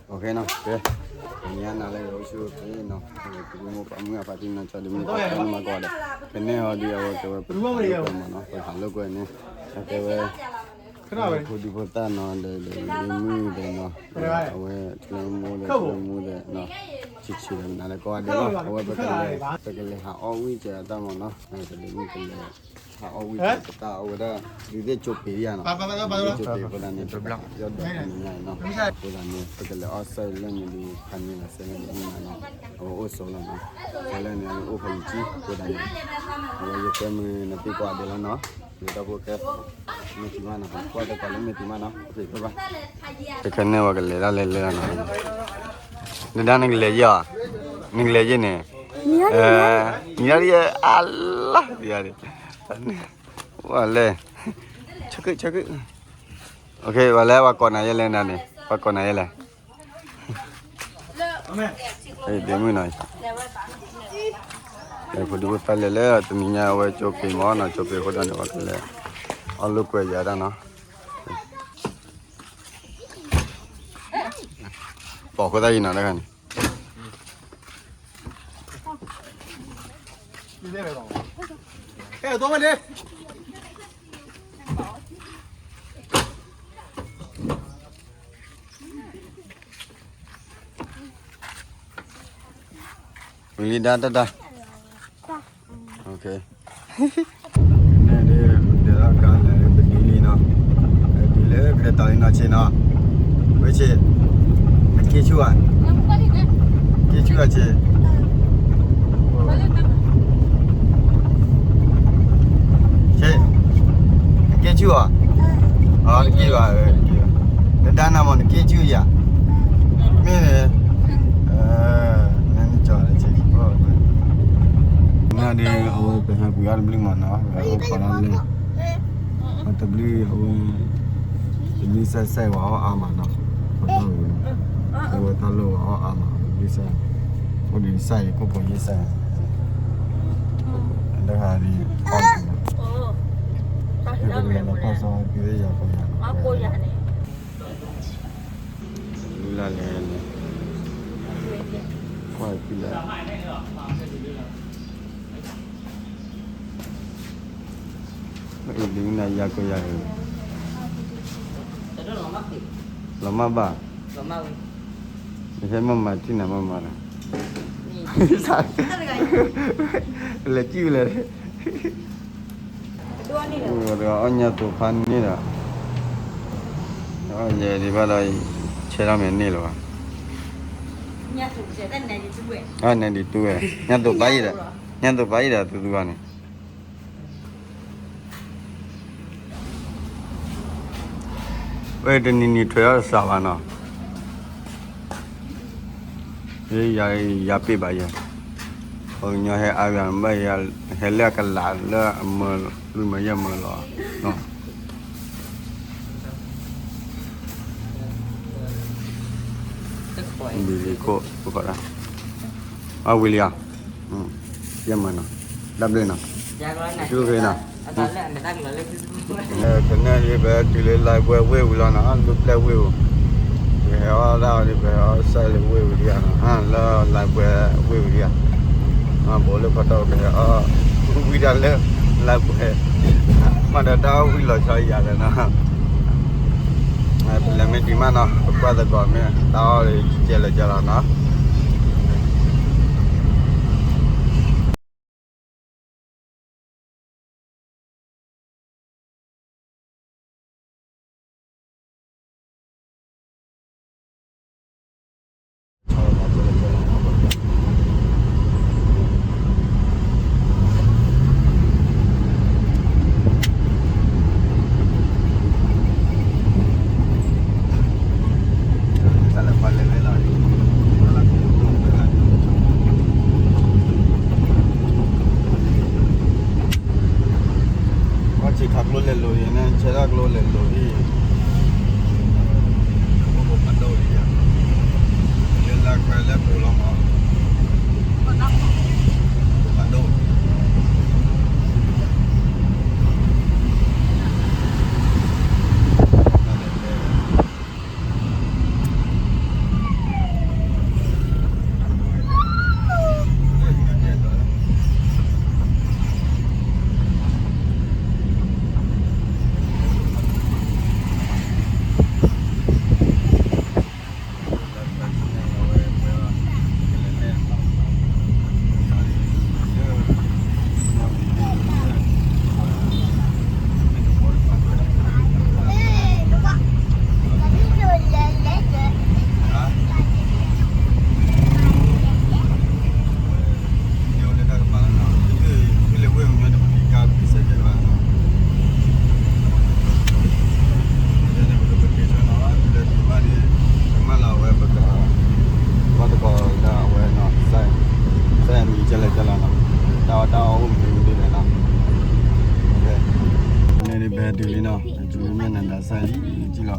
ကဲ, ညါနၤလၢအိၣ်ဆူၣ်အိၣ်ချ့နီၤ, ပမိၢ်ပၢ်မုၢ်အဖါတံၢ်နီၤ ကၠီဒုးမုၢ်ပၢ်မုၢ်ကီးဒီး, ကနဲအီၤဒ်အဝဲကဲဝဲပှၤဖးလိာ်ကွဲမးနီၤ, ပှၤဖးလိာ်ကွဲန့ၣ်, အကဲဝဲ ဖိဒံဖိသၣ်နီၤ ဒီး ဒီးမုၢ်ဒီးနီၤ, အဝဲထလၢမိၢ်ဒီးထလၢမိၢ်ဒီးနီၤ, ဆံးဆံးဒီးနၤလၢကိးဂၤဒဲးလီၤ, အဝဲပကလဲၤ, ပကလဲၤဟးအီၣ်ဝံၣ်စၢၤအတၢ်မးနီၤ, ပလဲၤမုၢ်ကလဲၤ ဟးအီၣ်ဝံၣ်စၢၤပတၢ်အဝဲဒၣ်, ဒုးသ့ၣ်ကၠိပ့ၤယၤနီၤ, ဒုးသ့ၣ်ကၠိပ့ၤအဃိသတးန့ၣ် ပကယီၢ်ဒီးတနံၤညါအံၤနီၤ, အဃိသတးန့ၣ် ပကလဲၤအီၣ်စၢၤလၢန့ၣ်ဒုး ဖးန့ၢ်လီၤစဲလၢန့ၣ်မးနီၤ, အဝဲအိၣ်ဆိးလီၤနီၤ, စဲလၢန့ၣ်အိၣ်ဖးယံၤကံ အဃိသတးန့ၣ်, အဝဲယကွဲမုာ်နသ့ၣ်ကိးဂၤဒဲးလီၤနီၤ, ယတၢ်ဖိကဲ, မ့ၢ်တံၤမးနီၤ ကွၢ်တကိးလၢမ့ၢ်တံၤမးနီၤ, ခဲခဲန့ၣ်ဝဲကလဲၤဒၣ်လဲၤလဲၤလီၤနီၤ, နဒါနကလဲၤယီၤ, နကလဲၤယဲၢ်န့ၣ်, နံၤဒၣ်ယဲၢ်အလီၤ, ဝဲလဲၣ်, ဝဲလဲၣ်, ပှၤကိးနၤယဲၢ်လဲၣ်နၤန့ၣ် ပှၤကိးနၤယဲၢ်လဲၣ်, ဒ့မုၣ်နီၤ, ဖိဒံဖိသၣ်လဲၤလၢတနံၤညါအဝဲကၠိပ့ၤမးနီၤ, ကၠိပ့ၤအဃိသတးန့ၣ် ပှၤကလဲၤအီၣ်လိာ်ကွဲယၤဒၣ်နီၤ, ပိာ်ခိၣ်သၣ်ယံၤနီၤတခါန့ၣ် ဝံၤလံဒါတၢ်ဒါ, န့ၣ်ဒ်, ဒ်လၢကလဲၤတၢ်လံနီၤ, ဒ်လၢကလဲၤတၢ်လံနီၤဆ့နီၤ, ဝဲဆ့, နက့ဆူၣ်ဧါ, က့ဆူၣ်ဧါဆ့, ဆ့, နက့ဆူၣ်ဧါ, နက့ဘၣ်, နဒါနၤမ့ၢ်နက့ဆူၣ်ယၤ, မ့ၢ်န့ၣ်, နကၠီၤလၢဆ့, နဒ်အဝဲပဟဲပှ့ၤအီၣ်တဘျုးမးနီၤ, ပဟဲအိၣ်ခိးဒၣ်လၢ တဘျုးအဝဲ, တဘျုးစဲးစဲးဝဲအီၣ်အါမးနီၤ, အဝဲတၢ်လိၣ်ဝဲအီၣ်အါမး, တဘျုးစဲး, အိၣ်ဒံးစဲးအံၤ ခိၣ်ဖိယ့ၢ်စဲး, တၢ်ဟးဒ်, တၢ်ဟးဒ်, တၢ်ဟးဒ်, လူလၢ်လဲၣ်န့ၣ်, ကွၢ်ဖံလၢ လီၤမၢ်ဘၣ်, ယဟဲမၤမၤထံၣ်နၤမၤမၤလီၤ, လဲၤကံၣ်လဲၤ, တဂၤအီၣ်ညါသိးဖးန့ၣ်ဒီး, ယဲဒ်ဘၣ်ဒီး, ဆဲးထီၣ်မ့ၢ်န့ၢ်လၢၤဘၣ်, နဲဒ်တူၢ်ဝဲ, ညါသိးဖးအံၤဒီး, ညါသိးဖးအံၤဒီးသုသုဘၣ်န့ၣ် ဝဲတနံၤနံၤထွဲထီၣ်တစှၤဘၣ်နီၤ, ယၤပ့ၢ်ဘၣ်ယၤ, ပှၤကညီဟဲအါဂၤဘၣ်, ဟဲလၢအကလးလၢအမၢ, လွံၢ်မၢယဲၢ်မၢလီၤ, ဘံၤလံခိၣ်, အဝံၤလံဧါ, ယဲၢ်မၢနီၤ, တၢ်ဘျုးနီၤ, ဆူဃ့နီၤ, ကနဲဒ်ပတုၤလၢလါပှဲၤဝ့ၢ်ဝံၤလီၤနီၤ, ဒူပျဲၢ်ဝ့ၢ်ပူၤ, ပဟဲအီၣ်ဒၣ်အီၤဒ် ပဟဲအီၣ်စဲးလၢဝ့ၢ်ဝံၤဒံးဧါနီၤ, လၢလါပှဲၤဝ့ၢ်ဝံၤဒံးဧါ, ဘိးလၢဖီတီၢ်ပဟဲအီၣ်, ဝံၤဒၣ်လၢ, လါပှဲၤ, မ့ၢ်ဒီးတၢ်အီၣ်ဝံၣ်လီၤဆီယၤဒီးနီၤ ပလဲၤမ့ၢ်ဒံးမးနီၤ, ပကွၢ်သကိးမ့ၢ် တၢ်အီၣ်လၢယကဲလၢာ်ကဲလီၤနီၤ.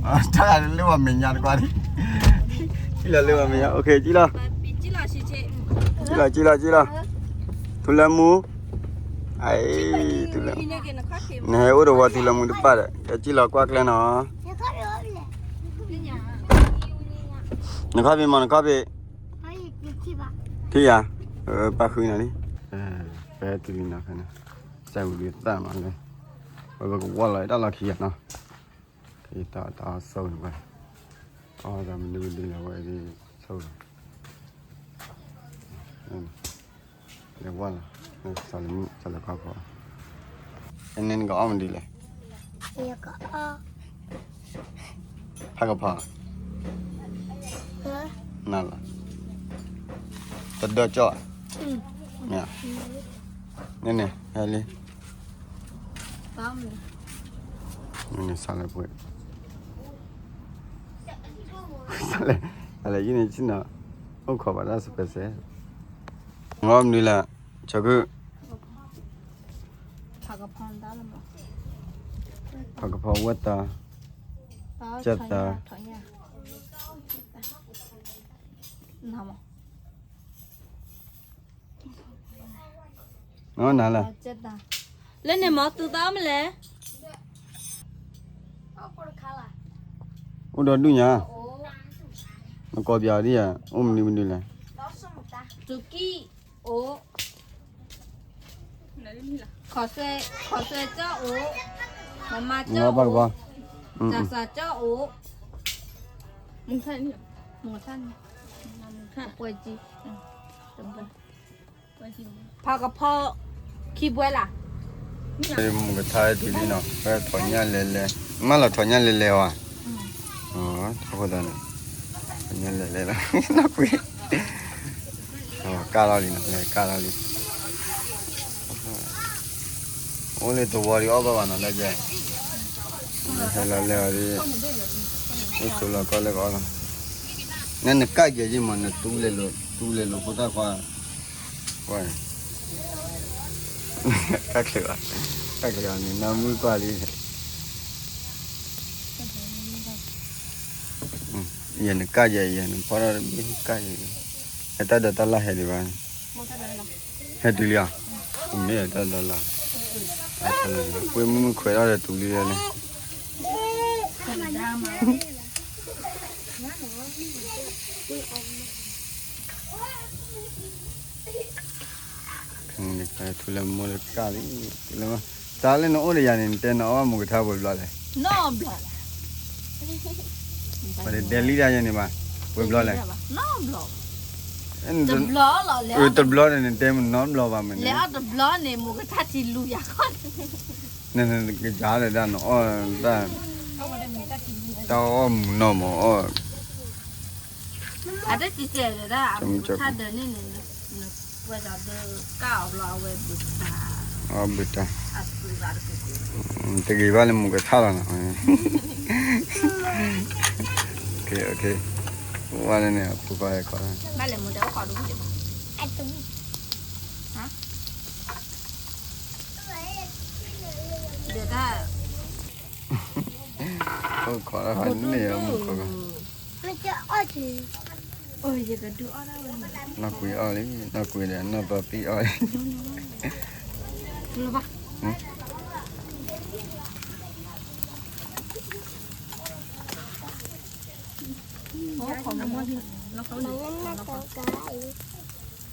တၢ်လၢဝဲမဲာ်ညါတကွၢ်န့ၣ်, ကံၣ်လီၤလၢဝဲမဲာ်ညါ, ကံၣ်လီၤ, ကံၣ်လီၤ, ကံၣ်လီၤ, ထူလၢမူ, အံၤ, ထူလၢ, နဟဲအိၣ်ဒီးဝဲထူလၢမူတပၢ်ဒီး ကံၣ်လီၤကွၢ်ကျဲနီၤ, နခီၣ်ဖံးမး နခီၣ်ဖံး, ထံၣ်ယၤ, ပၢ်ဃုနၤလံ, ဖဲတုၤလံနီၤ, စဲဝံၤဒုးသၣ်မးလဲ, ဝဲပကဝီၢ်လီၤတၢ်လီၢ်ခံဂၤနီၤ, တၢ်တၢ်အီၣ်ဆိၣ်န့ၣ်ဝဲ, အီၣ်သးမနုၤမနုၤလီၤဝဲဒ်ဆိၣ်လီၤ, လဲၤဝီၢ်လီၤ, စးလၢမုၢ်စးလၢခီၣ်ဖီ, အန့ၣ်နကအီၣ်မနုၤလဲၣ် ဖးကဖီ, နလီၤ, တဒၢကၠီၣ်, န့ၣ်န့ၣ် ဟဲလံ, န့ၣ်န့ၣ် စးလၢပှဲၤ, စးလၢယန့ၣ်ဆ့ၣ်နီၤ, အိၣ်ခိးဘၣ်တၢ်စပဲးစဲး, နအီၣ်မနုၤလဲၣ်, ဆိခု, ဖးကဖီဝဲတၢ်, ကၢ်သး, နနၤလဲၣ်, လၢန့ၣ်မ့ၢ်သူသးမလဲၣ်, အိၣ်ဒီးဒူၣ်ညါ, နကိးပၠးဒ်ယၤ, အိၣ်မနုၤမနုၤလဲၣ်, သုကံၢ်အိၣ်, ခီၣ်ဆွဲကၠီၣ်အိၣ်, မမါကၠီၣ်အိၣ်, တၢ်စးကၠီၣ်အိၣ်, မုၢ်ထၣ်န့ၣ်, ပှဲၤကံ, ဖးကဖီ, ခံဘှဲလၢ်, မုၢ်ကထါတုၤလံနီၤ, ဖဲထီၣ်ညၣ်လဲၤလဲၤ, မၢလီၤထီၣ်ညၣ်လဲၤလဲၤဧါ, တၢ်ဖိသၣ်န့ၣ်, ထီၣ်ညၣ်လဲၤလဲၤလီၤ, နကွၢ်, ကၢ်လီၤလံနီၤ, လဲၤကၢ်လီၤလံ, အိၣ်လၢတဝီဒံးအီၣ်ဘၣ်ဘၣ်နီၤလၢကဲ, ဟဲလီၤလဲၤအီၤဒ်, အိၣ်ဆိးလီၤကီၢ်လၢကအီၣ်လီၤ, နနကၢ်ကဲယ့ၢ်မး နတူၢ်လဲၤလိာ်, တူၢ်လဲၤလိာ်ဖိသၣ်ခွါ, ကွၢ်, ကၢ်ချ့ဘၣ်, ကၢ်ချ့ဘၣ်န့ၣ် နမုၢ်ကွၢ်လံ ယနကၢ်ယဲ ယနဖီၣ်ထီၣ်တဘ့ၣ်ကၢ်ယဲ, ဟဲတၢ်ဒီးတၢ်လၢဟဲဒံးဘၣ်, ဟဲတုၤလံဧါ, မ့ၢ်တၢ်ဒီးလၢ, ပှ့ၤမုၢ်ခွဲးထီၣ်ဒီးတုၤလံလဲၣ်, ထူလၢမိၢ်လၢကၢ်လံ, တၢ်လၢနအိၣ်ဒီးယၤန့ၣ် နတဲနအီၣ်မုၢ်ကထါပှဲၤဘျီလဲၣ်, ပှၤတဲလံတၢ်ယဲန့ၣ်ဘၣ်, ပှဲၤဘျီလဲၣ်, တဘျီဒီးနတဲမ့ၢ်နီတဘျီဘၣ်မ့ၢ်န့ၣ်, နကစၢ်ဒီးဒၣ်နအီၣ်တၢ်, တၢ်အီၣ်မုၢ်နီၢ်မးအီၣ်, အတၢ်တစဲးဒီးဒၣ်အကထါဒၢးန့ၣ်န့ၣ်, ဝဲဒၣ်ဒီးကၢ်အီၤဘျီအဝဲဘုးတၢ်, အီၣ်ဘုးတၢ်, တဂ့ၤဘၣ်လၢမုၢ်ကထါလီၤနီၤ, ဝဲန့ၣ်အဖိခွါဟဲခီ, ဘၣ်လဲၣ်မုၢ်တဲအိၣ်ခိးဒူၣ်, ဒၣ်, အိၣ်ခိးဒၣ်န့ၣ်အမုၢ်ဖိခွါ, နီၢ်ကွံာ်အီၣ်လံ, နီၢ်ကွံာ်ဒီးနီၢ်ပၤပံအီၣ်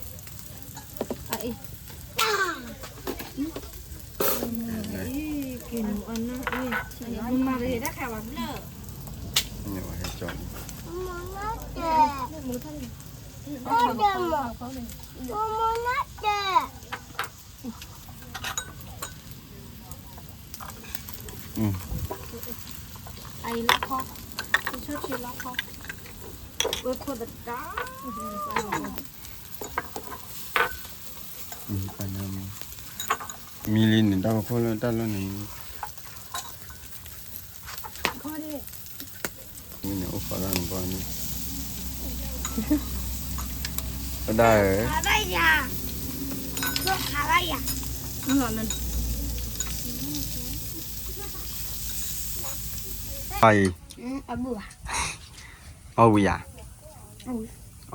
လံ, မံလံန့ၣ် တၢ်ဖီခိၣ်လၢတၢ်လီၢ်န့ၣ်, မ့ၢ်န့ၣ်အိၣ်ခိးတၢ်န့ၣ်ဘၣ်န့ၣ်, ပဒၣ်ဧၢ, အံၤ အီၣ်ဝံၤယၤ, အီၣ်ဝံၤနီၤ, သု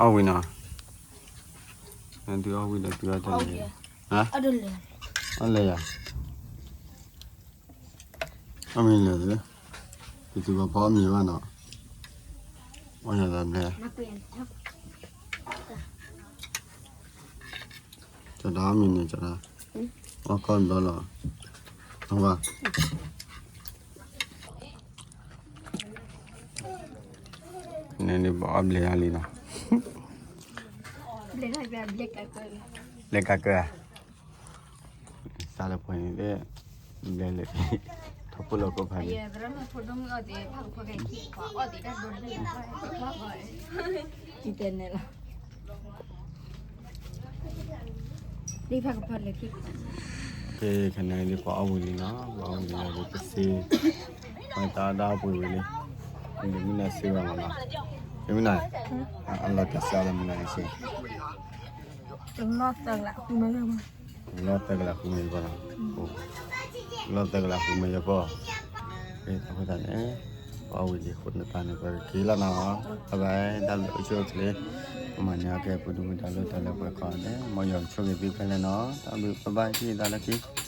အီၣ်ဝံၤဒီးသုအီၣ်တလဲၤ, အီၣ်လဲၤယၤ, အီၣ်မ့ၢ်လဲၤ, က့ၤသုကဖီအီၣ်မ့ၤဘၣ်နီၤ, အီၣ်ယၤသးဘျဲ, ကၠီၤဒၣ်အီၣ်မ့ၤန့ၣ် ကၠီၤဒၣ်, အီၣ်ကီၢ်ဘျီလီၤ, အဝဲ န့ၣ်ဒ်ပအီၣ်ဘျဲၣ်အါလံနီၤ, ဘျဲၣ်ကးကၢ, စးလၢပှဲၤန့ၣ်ဒ်, ဘျဲၣ်လၢ, ထီၣ်ပှိၣ်လီၤကိးဖးဒံး, တဲန့ၣ်လီၤ, ဒ်ဖးကဖီလၢခံ, ကဲ ခဲန့ၣ်ဒ်ပှၤအီၣ်ဝံၤလံနီၤ, ပှၤအီၣ်ဝံၤလံဒီးပစ့, ပှၤတၢ်အီၣ်တၢ်အီပှ့ၤဝံၤလံ, မုၢ်နၤစ့ဝဲမနီၤ, မုၢ်နၤ, အလီၤတစးလၢမုၢ်နၤစ့, လီၤသၢကလးဃုမ့ၢ်ယပီၢ်နီၤ, လီၤသၢကလးဃုမ့ၢ်ယပီၢ်, အဃိသတးန့ၣ်, ပှၤအီၣ်ဝံၤလံအဃိန့ၣ်သတးန့ၣ် ပက့ၤလီၤနီၤ, ဘၣ်ဘၣ်, တၢ်ဘျုးအိၣ်ဆူၣ်အိၣ်ချ့, ပမၤန့ၢ်အကဲပဒုၣ်ပဒါလိၣ်တၢ်လၢပှဲၤခီန့ၣ် မ်ယွၤကဆိၣ်ဂ့ၤသုဖဲလဲၣ်နီၤ, တၢ်ဘျုး bye bye ထံၣ်သးလၢခံ